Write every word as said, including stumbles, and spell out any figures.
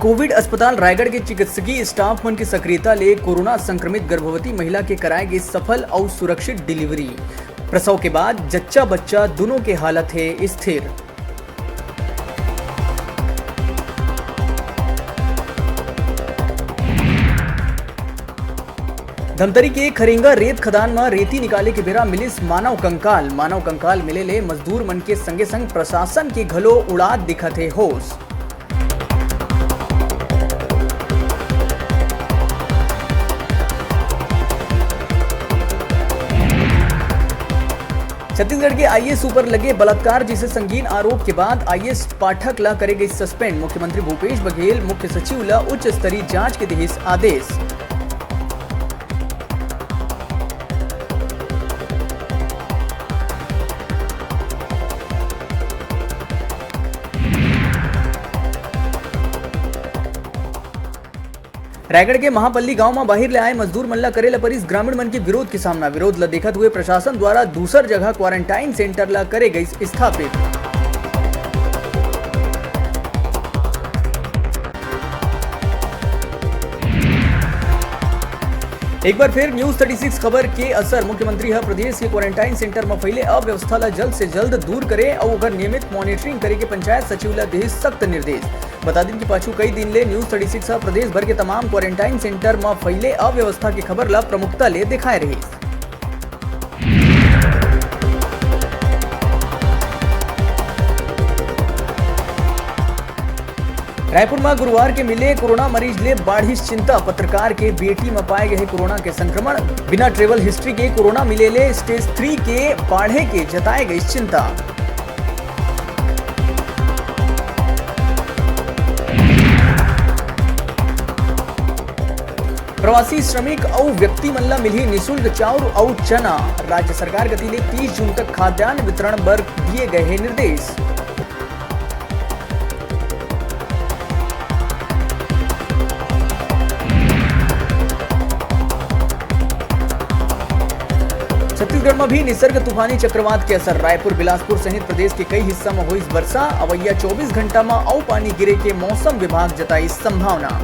Covid अस्पताल रायगढ़ के चिकित्सकीय स्टाफ मन के सक्रियता ले कोरोना संक्रमित गर्भवती महिला के कराए गे सफल अउ सुरक्षित डिलीवरी। प्रसव के बाद जच्चा बच्चा दुनों के हालत हे स्थिर। धमतरी के खरेंगा रेत खदान म रेती निकाले के बेरा मिलिस मानव कंकाल। मानव कंकाल मिले ले मजदूर मन के संगे संग प्रशासन के घलो उड़ात दिखत हे होश। छत्तीसगढ़ के आईएएस ऊपर लगे बलात्कार जैसे संगीन आरोप के बाद आईएएस पाठक ला करे गई सस्पेंड। मुख्यमंत्री भूपेश बघेल मुख्य सचिव ला उच्च स्तरीय जांच के दिहिस आदेश। रायगढ़ के महापल्ली गांव म बाहिर ले आए मजदूर मन ला करे ला परिस ग्रामीण मन के विरोध के सामना। विरोध ला देखत हुए प्रशासन द्वारा दूसर जगह क्वारंटाइन सेंटर ला करे गई स्थापित। एक बार फिर न्यूज़ थर्टी सिक्स खबर के असर। मुख्यमंत्री ह प्रदेश के क्वारंटाइन सेंटर म फैले अव्यवस्था ला जल्द से जल्द दूर करे अउ ओकर नियमित मॉनिटरिंग करे के पंचायत सचिव ला दे सख्त निर्देश। बता दिन कि पाछू कई दिन ले न्यूज़ थर्टी सिक्स ह प्रदेश भर के तमाम क्वारंटाइन सेंटर म फैले अव्यवस्था के खबर ला प्रमुखता ले दिखाए रहिस। रायपुर म गुरुवार के मिले कोरोना मरीज ले बाढ़िस चिंता। पत्रकार के बेटी म पाए गए कोरोना के संक्रमण। बिना ट्रेवल हिस्ट्री के कोरोना मिले ले स्टेज थ्री के बाढ़े के जताए गई चिंता। प्रवासी श्रमिक अउ व्यक्ति मन ला मिलही निशुल्क चाउर अउ चना। राज्य सरकार कति ले तीस जून तक खाद्यान्न वितरण बर दिए गए हे निर्देश। छत्तीसगढ़ म भी निसर्ग तूफानी चक्रवात के असर। रायपुर, बिलासपुर सहित प्रदेश के कई हिस्सा म होइस बरसा। अवइया चौबीस घंटा म अउ पानी गिरे के मौसम विभाग जताइस संभावना।